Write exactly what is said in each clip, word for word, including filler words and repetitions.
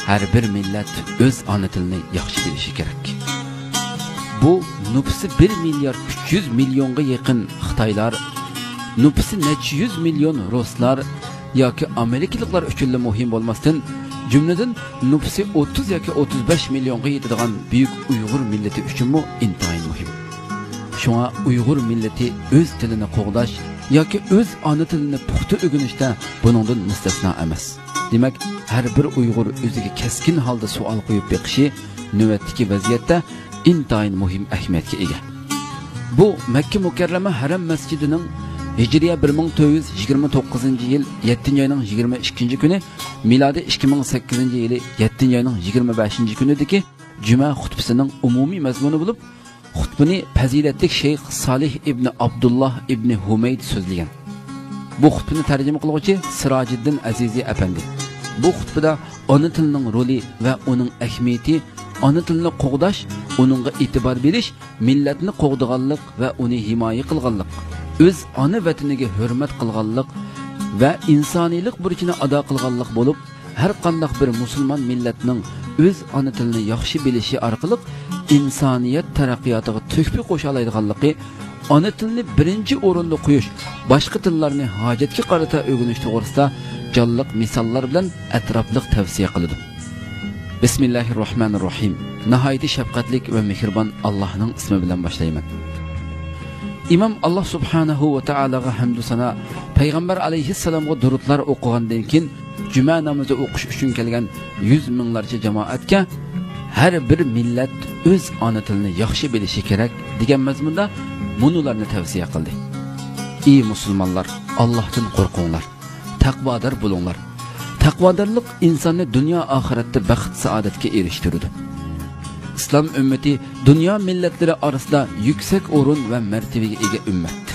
ھەر بىر مىللەت ئۆز ئانا تىلىنى ياخشى بىلىشى كېرەك. بۇ نوپۇسى بىر مىليارد ئۈچ يۈز مىليونغا يېقىن خىتايلار، نوپۇسى نەچچە يۈز مىليون رۇسلار ياكى ئامېرىكىلىقلار ئۈچۈنلا مۇھىم بولماستىن، جۈملىدىن نوپۇسى ئوتتۇز ياكى ئوتتۇز بەش مىليونغا يېتىدىغان بۈيۈك ئۇيغۇر مىللىتى ئۈچۈنمۇ ئىنتايىن مۇھىم. شۇڭا ئۇيغۇر مىللىتى ئۆز تىلىنى قوغداش ياكى ئۆز ئانا تىلىنى پۇختا ئۆگىنىشتە بۇنىڭدىن مۇستەسنا ئەمەس. دېمەك، ھەر بىر ئۇيغۇر ئۆزىگە كەسكىن ھالدا سوئال قويۇپ بېقىشى نۆۋەتتىكى ۋەزىيەتتە ئىنتايىن مۇھىم ئەھمىيەتكە ئىگە. بۇ مەككە مۇكەررەمە ھەرەم مەسچىتىنىڭ ھىجرىيە بىر مىڭ تۆت يۈز يىگىرمە توققۇزىنچى يىل يەتتىنچى ئاينىڭ يىگىرمە ئىككىنچى كۈنى، مىلادىي ئىككى مىڭ سەككىزىنچى يىلى يەتتىنچى ئاينىڭ يىگىرمە بەشىنچى كۈنىدىكى جۈمە خۇتبىسىنىڭ ئومۇمىي مەزمۇنى بولۇپ، خۇتبىنى پەزىلەتلىك شەيخ سالىھ ئىبنى ئابدۇللا ئىبنى ھۇمەيد سۆزلىگەن. بۇ خۇتبىنى تەرجىمە قىلغۇچى سىراجىددىن ئەزىزى ئەپەندى. بۇ خۇتبىدا ئانا تىلنىڭ رولى ۋە ئۇنىڭ ئەھمىيىتى، ئانا تىلنى قوغداش، ئۇنىڭغا ئېتىبار بېرىش، مىللەتنى قوغدىغانلىق ۋە ئۇنى ھىمايە قىلغانلىق، ئۆز ئانا ۋەتىنىگە ھۆرمەت قىلغانلىق ۋە ئىنسانىيلىق بۇرچىنى ئادا قىلغانلىق بولۇپ، ھەر قانداق بىر مۇسۇلمان مىللەتنىڭ ئۆز ئانا تىلىنى ياخشى بىلىشى ئارقىلىق ئىنسانىيەت تەرەققىياتىغا تۆھپە قوشالايدىغانلىقى، ئانا تىلنى بىرىنچى ئورۇندا قويۇش، باشقا تىللارنى ھاجەتكە قارىتا ئۆگىنىش توغرىسىدا جانلىق مىساللار بىلەن ئەتراپلىق تەۋسىيە قىلىدۇ. بىسمىللاھىررەھمانىررەھىم. ناھايىتى شەپقەتلىك ۋە مېھرىبان ئاللاھنىڭ ئىسمى بىلەن باشلايمەن. ئىمام ئاللاھ سۇبھانەھۇ ۋە تائالاغا ھەمدۇ سانا، پەيغەمبەر ئەلەيھىسسالامغا دۇرۇتلار ئوقۇغاندىن كېيىن، جۈمە نامىزى ئوقۇش ئۈچۈن كەلگەن يۈز مىڭلارچە جامائەتكە، ھەر بىر مىللەت ئۆز ئانا تىلىنى ياخشى بىلىشى كېرەك، دېگەن مەزمۇندا مۇنۇلارنى تەۋسىيە قىلدى: ئى مۇسۇلمانلار، ئاللاھتىن قورقۇڭلار، تەقۋادار بولۇڭلار. تەقۋادارلىق ئىنساننى دۇنيا ئاخىرەتتە بەخت سائادەتكە ئېرىشتۈرىدۇ. ئىسلام ئۈممىتى دۇنيا مىللەتلىرى ئارىسىدا يۈكسەك ئورۇن ۋە مەرتىۋىگە ئىگە ئۈممەت.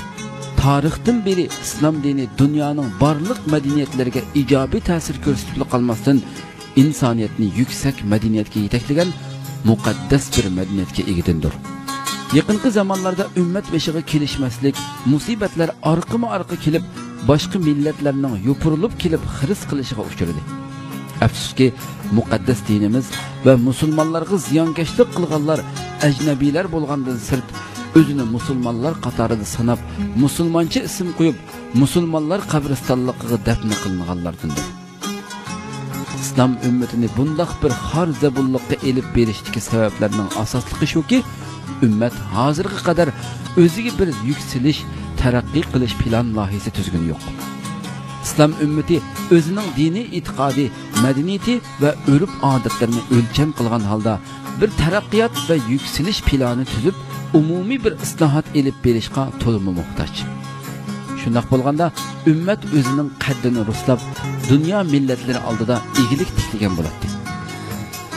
تارىختىن بېرى ئىسلام دىنى دۇنيانىڭ بارلىق مەدەنىيەتلىرىگە ئىجابىي تەسىر كۆرسىتىپلا قالماستىن، ئىنسانىيەتنى يۈكسەك مەدەنىيەتكە يېتەكلىگەن مۇقەددەس بىر مەدەنىيەتكە ئىگە دىندۇر. يېقىنقى زامانلاردا ئۈممەت بېشىغا كېلىشمەسلىك، مۇسىبەتلەر ئارقىمۇ ئارقا كېلىپ، باشقا مىللەتلەرنىڭ يوپۇرۇلۇپ كېلىپ خىرىس قىلىشىغا ئۇچرىدى. ئەپسۇسكى، مۇقەددەس دىنىمىز ۋە مۇسۇلمانلارغا زىيانكەشلىك قىلغانلار ئەجنەبىيلەر بولغاندىن سىرت، ئۆزىنى مۇسۇلمانلار قاتارىدا ساناپ، مۇسۇلمانچە ئىسىم قويۇپ، مۇسۇلمانلار قەبرىستانلىقىغا دەپنە قىلىنغانلاردىندۇر. ئىسلام ئۈممىتىنى بۇنداق بىر خار زەبۇنلۇققا ئېلىپ بېرىشتىكى سەۋەبلەرنىڭ ئاساسلىقى شۇكى، ئۈممەت ھازىرغا قەدەر ئۆزىگە بىر يۈكسىلىش، تەرەققىي قىلىش پىلان لايىھىسى تۈزگىنى يوق. ئىسلام ئۈممىتى ئۆزىنىڭ دىنىي ئېتىقادى، مەدەنىيىتى ۋە ئۆرپ-ئادەتلىرىنى ئۆلچەم قىلغان ھالدا، بىر تەرەققىيات ۋە يۈكسىلىش پىلانى تۈزۈپ، ئومۇمىي بىر ئىسلاھات ئېلىپ بېرىشقا تولىمۇ موھتاج. شۇنداق بولغاندا، ئۈممەت ئۆزىنىڭ قەددىنى رۇسلاپ، دۇنيا مىللەتلىرى ئالدىدا ئىگىلىك تىكلىگەن بولاتتى.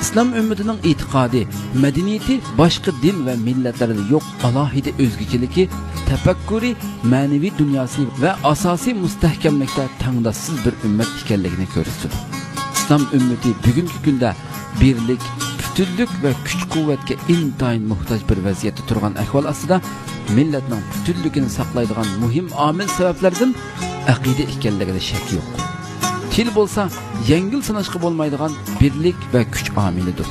ئىسلام ئۈممىتىنىڭ ئېتىقادى، مەدەنىيىتى باشقا دىن ۋە مىللەتلەردە يوق ئالاھىدە ئۆزگىچىلىكى، تەپەككۇرى، مەنىۋى دۇنياسى ۋە ئاساسىي مۇستەھكەملىكتە تەڭداشسىز بىر ئۈممەت ئىكەنلىكىنى كۆرسىتىدۇ. ئىسلام ئۈممىتى بۈگۈنكى كۈندە بىرلىك، پۈتۈنلۈك ۋە كۈچ-قۇۋۋەتكە ئىنتايىن موھتاج بىر ۋەزىيەتتە تۇرغان ئەھۋال ئاستىدا، مىللەتنىڭ پۈتۈنلۈكىنى ساقلايدىغان مۇھىم ئامىل سەۋەبلەردىن ئەقىدە ئىكەنلىكىدە شەك يوق. تىل بولسا يەڭگىل ساناشقا بولمايدىغان بىرلىك ۋە كۈچ ئامىلىدۇر.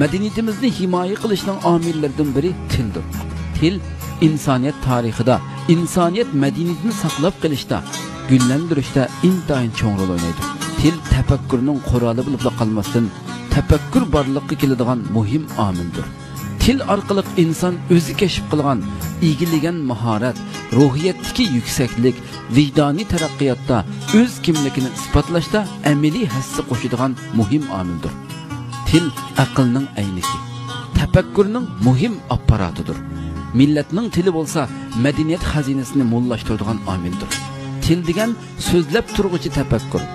مەدەنىيىتىمىزنى ھىمايە قىلىشنىڭ ئامىللىرىدىن بىرى تىلدۇر. تىل ئىنسانىيەت تارىخىدا، ئىنسانىيەت مەدەنىيىتىنى ساقلاپ قېلىشتا، گۈللەندۈرۈشتە ئىنتايىن چوڭ رول ئوينايدۇ. تىل تەپەككۇرنىڭ قورالى بولۇپلا قالماستىن، تەپەككۇر بارلىققا كېلىدىغان مۇھىم ئامىلدۇر. تىل ئارقىلىق ئىنسان ئۆزى كەشىپ قىلغان، ئىگىلىگەن ماھارەت، روھىيەتتىكى يۈكسەكلىك، ۋىجدانىي تەرەققىياتتا ئۆز كىملىكىنى ئىسپاتلاشتا ئەمەلىي ھەسسە قوشىدىغان مۇھىم ئامىلدۇر. تىل ئەقىلنىڭ ئەينىكى، تەپەككۇرنىڭ مۇھىم ئاپپاراتىدۇر. مىللەتنىڭ تىلى بولسا مەدەنىيەت خەزىنىسىنى موللاشتۇرىدىغان ئامىلدۇر. تىل دېگەن سۆزلەپ تۇرغۇچى تەپەككۇر،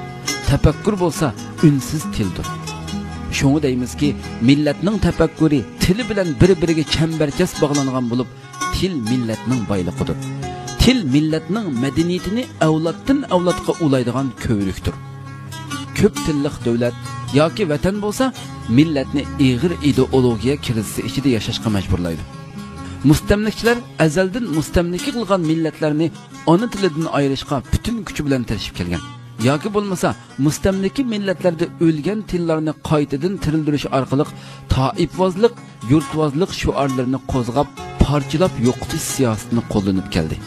تەپەككۇر بولسا ئۈنسىز تىلدۇر. شۇڭا دەيمىزكى، مىللەتنىڭ تەپەككۇرى تىلى بىلەن بىر-بىرىگە چەمبەرچاس باغلانغان بولۇپ، تىل مىللەتنىڭ بايلىقىدۇر. تىل مىللەتنىڭ مەدەنىيىتىنى ئەۋلادتىن ئەۋلادقا ئۇلايدىغان كۆۋرۈكتۇر. كۆپ تىللىق دۆلەت ياكى ۋەتەن بولسا مىللەتنى ئېغىر ئىدېئولوگىيە كىرىزىسى ئىچىدە ياشاشقا مەجبۇرلايدۇ. مۇستەملىكىچىلەر ئەزەلدىن مۇستەملىكە قىلغان مىللەتلەرنى ئانا تىلىدىن ئايرىشقا پۈتۈن كۈچى بىلەن تىرىشىپ كەلگەن. ياكى بولمىسا مۇستەملىكە مىللەتلەردە ئۆلگەن تىللارنى قايتىدىن تىرىلدۈرۈش ئارقىلىق تائىپىۋازلىق، يۇرتۋازلىق شوئارلىرىنى قوزغاپ، پارچىلاپ يوقىتىش سىياسىتىنى قوللىنىپ كەلدى.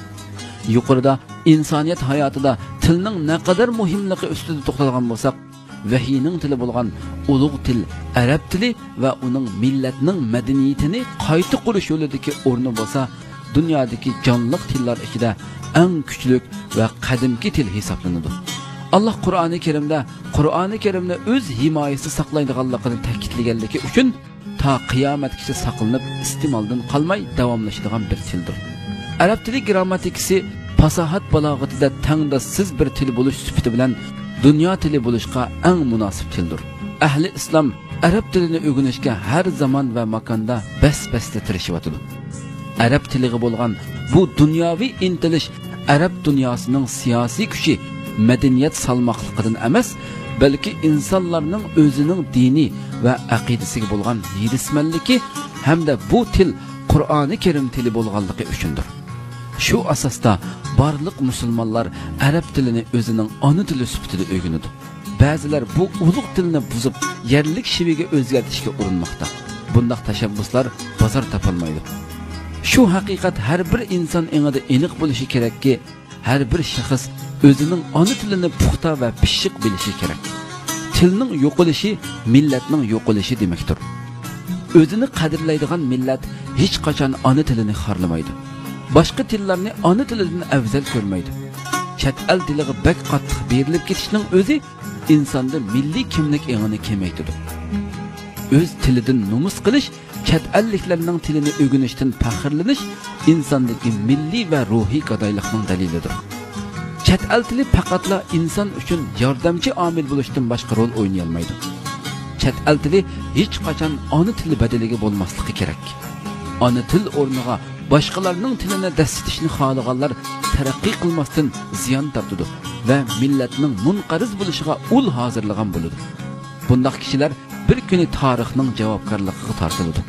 يۇقىرىدا ئىنسانىيەت ھاياتىدا تىلنىڭ نەقەدەر مۇھىملىقى ئۈستىدە توختالغان بولساق، ۋەھىينىڭ تىلى بولغان ئۇلۇغ تىل ئەرەب تىلى ۋە ئۇنىڭ مىللەتنىڭ مەدەنىيىتىنى قايتا قۇرۇش يولىدىكى ئورنى بولسا، دۇنيادىكى جانلىق تىللار ئىچىدە ئەڭ كۈچلۈك ۋە قەدىمكى تىل ھېسابلىنىدۇ. ئاللاھ قۇرئانى كەرىمدە قۇرئانى كەرىمنى ئۆز ھىمايىسىدە ساقلايدىغانلىقىنى تەكىتلىگەنلىكى ئۈچۈن، تا قىيامەتكىچە ساقلىنىپ، ئىستېمالدىن قالماي داۋاملىشىدىغان بىر تىلدۇر. ئەرەب تىلى گىرامماتىكىسى پاساھەت بالاغىتىدە تەڭداشسىز بىر تىل بولۇش سۈپىتى بىلەن دۇنيا تىلى بولۇشقا ئەڭ مۇناسىپ تىلدۇر. ئەھلى ئىسلام ئەرەب تىلىنى ئۆگىنىشكە ھەر زامان ۋە ماكاندا بەس-بەستە تىرىشىۋاتىدۇ. ئەرەب تىلىغا بولغان بۇ دۇنياۋى ئىنتىلىش ئەرەب دۇنياسىنىڭ سىياسىي كۈچى، مەدەنىيەت سالماقلىقىدىن ئەمەس، بەلكى ئىنسانلارنىڭ ئۆزىنىڭ دىنى ۋە ئەقىدىسىگە بولغان ھېرىسمەنلىكى ھەمدە بۇ تىل قۇرئانى كەرىم تىلى بولغانلىقى ئۈچۈندۇر. شۇ ئاساستا بارلىق مۇسۇلمانلار ئەرەب تىلىنى ئۆزىنىڭ ئانا تىلى سۈپىتىدە ئۆگىنىدۇ. بەزىلەر بۇ ئۇلۇغ تىلنى بۇزۇپ، يەرلىك شېۋىگە ئۆزگەرتىشكە ئۇرۇنماقتا. بۇنداق تەشەببۇسلار بازار تاپالمايدۇ. شۇ ھەقىقەت ھەر بىر ئىنسان ئېڭىدا ئېنىق بولۇشى كېرەككى، ھەر بىر شەخس ئۆزىنىڭ ئانا تىلىنى پۇختا ۋە پىششىق بىلىشى كېرەك. تىلنىڭ يوقىلىشى مىللەتنىڭ يوقىلىشى دېمەكتۇر. ئۆزىنى قەدىرلەيدىغان مىللەت ھېچقاچان ئانا تىلىنى خارلىمايدۇ. باشقا تىللارنى ئانا تىلىدىن ئەۋزەل كۆرمەيدۇ. چەت ئەل تىلىغا بەك قاتتىق بېرىلىپ كېتىشنىڭ ئۆزى ئىنساندا مىللىي كىملىك ئېڭىنى كېمەيتىدۇ. ئۆز تىلىدىن نومۇس قىلىش، چەت ئەللىكلەرنىڭ تىلىنى ئۆگىنىشتىن پەخىرلىنىش ئىنساندىكى مىللىي ۋە روھىي گادايلىقنىڭ دەلىلىدۇر. چەت ئەل تىلى پەقەتلا ئىنسان ئۈچۈن ياردەمچى ئامىل بولۇشتىن باشقا رول ئوينىيالمايدۇ. چەت ئەل تىلى ھېچقاچان ئانا تىل بەدىلىگە بولماسلىقى كېرەك. ئانا تىل ئورنىغا باشقىلارنىڭ تىلىنى دەسسىتىشنى خالىغانلار تەرەققىي قىلماستىن زىيان تارتىدۇ ۋە مىللەتنىڭ مۇنقەرز بولۇشىغا ئۇل ھازىرلىغان بولىدۇ. بۇنداق كىشىلەر بىر كۈنى تارىخنىڭ جاۋابكارلىقىغا تارتىلىدۇ.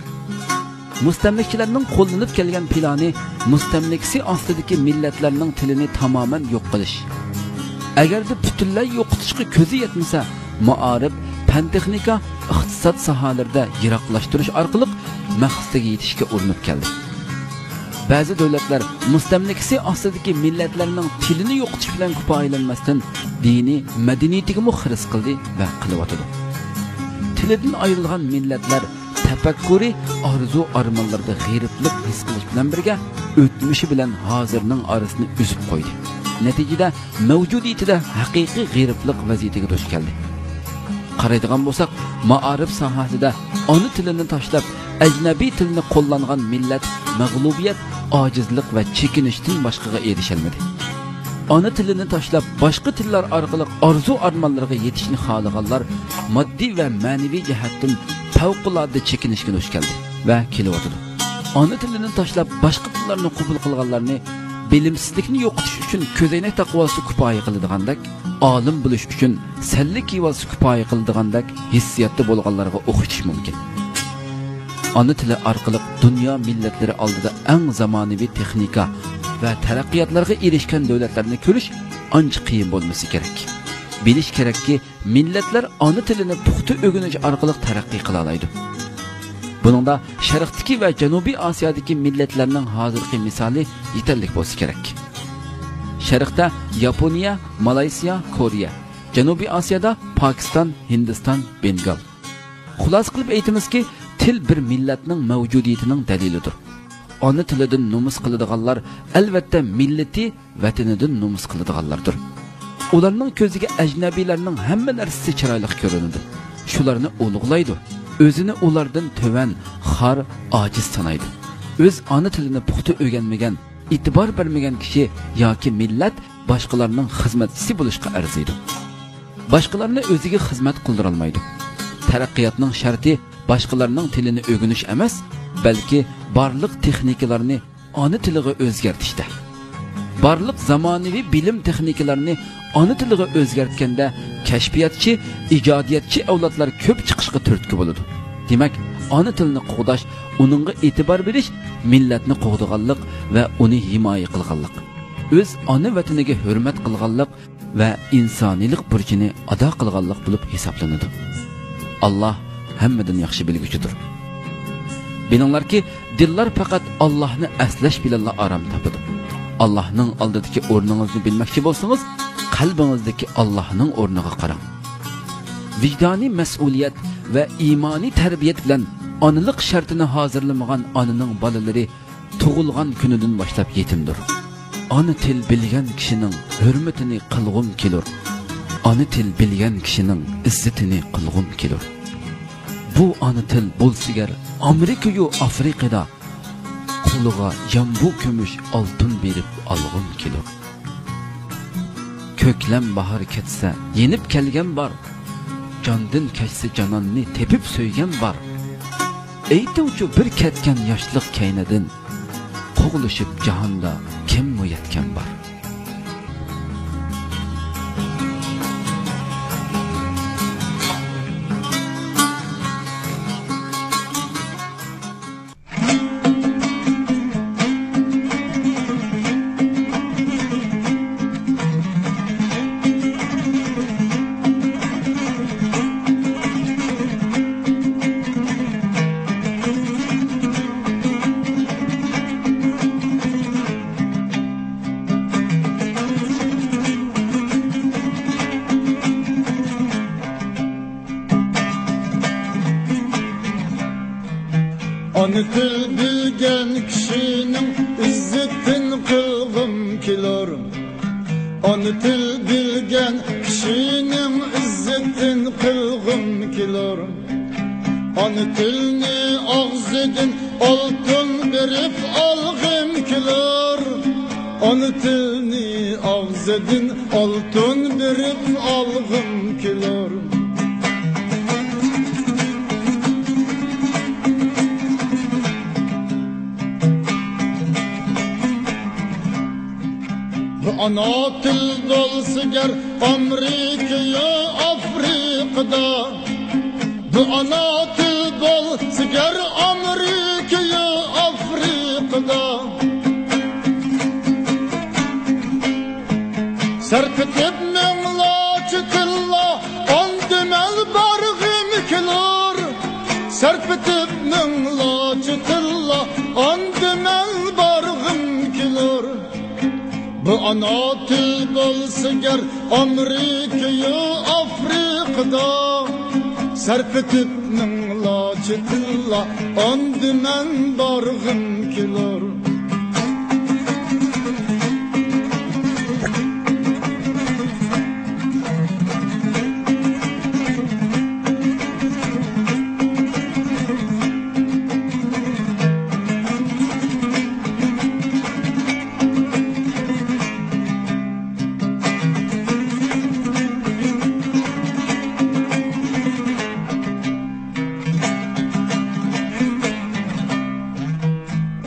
مۇستەملىكىچىلەرنىڭ قوللىنىپ كەلگەن پىلانى مۇستەملىكىسى ئاستىدىكى مىللەتلەرنىڭ تىلىنى تامامەن يوق قىلىش. ئەگەردە پۈتۈنلەي يوقىتىشقا كۆزى يەتمىسە، مائارىپ، پەن-تېخنىكا، ئىقتىساد ساھەلىرىدە يىراقلاشتۇرۇش ئارقىلىق مەقسىتىگە يېتىشكە ئۇرۇنۇپ كەلدى. بەزى دۆلەتلەر مۇستەملىكىسى ئاستىدىكى مىللەتلەرنىڭ تىلىنى يوقىتىش بىلەن كۇپايىلەنمەستىن، دىنىي، مەدەنىيىتىگىمۇ خىرىس قىلدى ۋە قىلىۋاتىدۇ. تىلىدىن ئايرىلغان مىللەتلەر تەپەككۇرى، ئارزۇ-ئارمانلىرىدا غېرىبلىق ھېس قىلىش بىلەن بىرگە، ئۆتمۈشى بىلەن ھازىرنىڭ ئارىسىنى ئۈزۈپ قويدى. نەتىجىدە، مەۋجۇدىيىتىدە ھەقىقىي غېرىبلىق ۋەزىيىتىگە دۇچ كەلدى. قارايدىغان بولساق، مائارىپ ساھەسىدە ئانا تىلىنى تاشلاپ، ئەجنەبىي تىلنى قوللانغان مىللەت مەغلۇبىيەت، ئاجىزلىق ۋە چېكىنىشتىن باشقىغا ئېرىشەلمىدى. ئانا تىلىنى تاشلاپ، باشقا تىللار ئارقىلىق ئارزۇ-ئارمانلىرىغا يېتىشنى خالىغانلار ماددىي ۋە مەنىۋى جەھەتتىن پەۋقۇلئاددە چېكىنىشكە دۇچ كەلدى ۋە كېلىۋاتىدۇ. ئانا تىلىنى تاشلاپ، باشقا تىللارنى قوبۇل قىلغانلارنى بىلىمسىزلىكنى يوقىتىش ئۈچۈن كۆزەينەك تاقىۋالسا كۇپايە قىلىدىغاندەك، ئالىم بولۇش ئۈچۈن سەللە كىيىۋالسا كۇپايە قىلىدىغاندەك ھېسسىياتتا بولغانلارغا ئوخشىتىش مۇمكىن. ئانا تىلى ئارقىلىق دۇنيا مىللەتلىرى ئالدىدا ئەڭ زامانىۋى تېخنىكا ۋە تەرەققىياتلارغا ئېرىشكەن دۆلەتلەرنى كۆرۈش ئانچە قىيىن بولمىسا كېرەك. بىلىش كېرەككى، مىللەتلەر ئانا تىلىنى پۇختا ئۆگىنىش ئارقىلىق تەرەققىي قىلالايدۇ. بۇنىڭدا شەرقتىكى ۋە جەنۇبىي ئاسىيادىكى مىللەتلەرنىڭ ھازىرقى مىسالى يېتەرلىك بولسا كېرەك. شەرقتە ياپونىيە، مالايسىيا، كورېيە، جەنۇبىي ئاسىيادا پاكىستان، ھىندىستان، بېنگال. خۇلاسە قىلىپ ئېيتىمىزكى، تىل بىر مىللەتنىڭ مەۋجۇدىيىتىنىڭ دەلىلىدۇر. ئانا تىلىدىن نومۇس قىلىدىغانلار، ئەلۋەتتە، مىللىتى، ۋەتىنىدىن نومۇس قىلىدىغانلاردۇر. ئۇلارنىڭ كۆزىگە ئەجنەبىيلەرنىڭ ھەممە نەرسىسى چىرايلىق كۆرۈنىدۇ. شۇلارنى ئۇلۇغلايدۇ. ئۆزىنى ئۇلاردىن تۆۋەن، خار، ئاجىز سانايدۇ. ئۆز ئانا تىلىنى پۇختا ئۆگەنمىگەن، ئېتىبار بەرمىگەن كىشى ياكى مىللەت باشقىلارنىڭ خىزمەتچىسى بولۇشقا ئەرزىيدۇ. باشقىلارنى ئۆزىگە خىزمەت قىلدۇرالمايدۇ. تەرەققىياتنىڭ شەرتى باشقىلارنىڭ تىلىنى ئۆگىنىش ئەمەس، بەلكى بارلىق تېخنىكىلارنى ئانا تىلىغا ئۆزگەرتىشتە. بارلىق زامانىۋى بىلىم تېخنىكىلارنى ئانا تىلىغا ئۆزگەرتكەندە، كەشپىياتچى، ئىجادىيەتچى ئەۋلادلار كۆپ چىقىشقا تۈرتكە بولىدۇ. دېمەك، ئانا تىلنى قوغداش، ئۇنىڭغا ئېتىبار بېرىش مىللەتنى قوغدىغانلىق ۋە ئۇنى ھىمايە قىلغانلىق، ئۆز ئانا ۋەتىنىگە ھۆرمەت قىلغانلىق، ۋە ئىنسانىيلىق بۇرچىنى ئادا قىلغانلىق بولۇپ ھېسابلىنىدۇ. ئاللاھ ھەممىدىن ياخشى بىلگۈچىدۇر. بىلىڭلاركى، دىللار پەقەت ئاللاھنى ئەسلەش بىلەنلا ئارام تاپىدۇ. ئاللاھنىڭ ئالدىدىكى ئورنىڭىزنى بىلمەكچى بولسىڭىز، قەلبىڭىزدىكى ئاللاھنىڭ ئورنىغا قاراڭ. ۋىجدانىي مەسئۇلىيەت ۋە ئىمانىي تەربىيەت بىلەن ئانىلىق شەرتىنى ھازىرلىمىغان ئانىنىڭ بالىلىرى تۇغۇلغان كۈنىدىن باشلاپ يېتىمدۇر. ئانا تىل بىلگەن كىشىنىڭ ھۆرمىتىنى قىلغۇم كېلۇر. ئانا تىل بىلگەن كىشىنىڭ ئىززىتىنى قىلغۇم كېلۇر. بۇ ئانا تىل بولسىگەر ئامېرىكىيۇ ئافرىقىدا قولىغا يامبۇ كۈمۈش ئالتۇن بېرىپ ئالغۇم كېلۇر. كۆكلەم باھار كەتسە يېنىپ كەلگەن بار، جاندىن كەچسە جاناننى تېپىپ سۆيگەن بار. ئېيتىڭچۇ بىر كەتكەن ياشلىق كەينىدىن، قوغلىشىپ جاھاندا كىممۇ يەتكەن بار؟ ئانا تىل بىلگەن كىشىنىڭ ئىززىتىن قىلغۇم كېلۇر. ئانا تىل بىلگەن كىشىنىڭ ئىززىتىن قىلغۇم كېلۇر. ئانا تىلنى ئاغزىدىن ئالتۇن بېرىپ ئالغۇم كېلۇر. ئانا تىلنى ئاغزىدىن ئالتۇن بېرىپ ئالغۇم كېلۇر. بۇ ئانا تىل بولسا گەر ئامېرىكىيۇ ئافرىقىدا، بۇ ئانا تىل بولسا گەر ئامېرىكىيۇ ئافرىقىدا، سەرپ ئېتىپ مىڭلارچە تىللا، ئاندىمەن بارغۇم كېلۇر. سەرپ ئېتىپ مىڭلارچە تىللا، ئاندىمەن بارغۇم كېلۇر. بۇ ئانا تىل بولسا گەر ئامېرىكىيۇ ئافرىقىدا، سەرپ ئېتىپ مىڭلارچە تىللا، ئاندىمەن بارغۇم كېلۇر.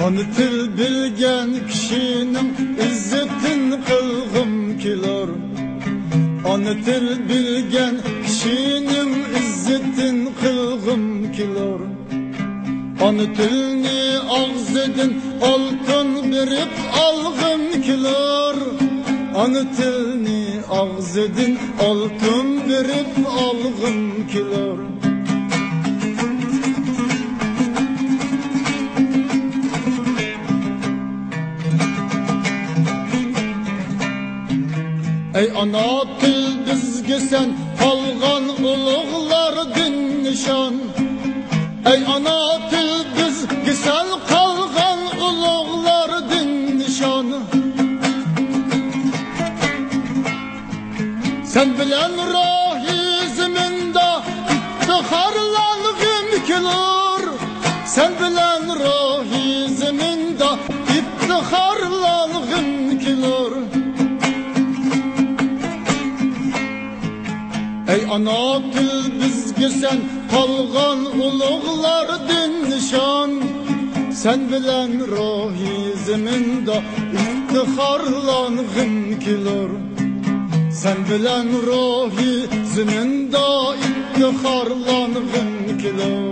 ئانا تىل بىلگەن كىشىنىڭ ئىززىتىن قىلغۇم كېلۇر. ئانا تىل بىلگەن كىشىنىڭ ئىززىتىن قىلغۇم كېلۇر. ئانا تىلنى ئاغزىدىن ئالتۇن بېرىپ ئالغۇم كېلۇر. ئانا تىلنى ئاغزىدىن ئالتۇن بېرىپ ئالغۇم كېلۇر. ئەي ئانا تىل بىزگە سەن قالغان ئۇلۇغلاردىن نىشان. ئەي ئانا تىل بىزگە سەن قالغان ئۇلۇغلاردىن نىشان. سەن بىلەن روھىي زېمىندا ئىپتىخارلانغۇم كېلۇر. سەن بىلەن روھىي زېمىندا ئىپتىخارلانغۇم كېلۇر. ئەي ئانا تىل بىزگە سەن قالغان ئۇلۇغلاردىن نىشان. سەن بىلەن روھىي زېمىندا ئىپتىخارلانغۇم كېلۇر. سەن بىلەن روھىي زېمىندا ئىپتىخارلانغۇم كېلۇر.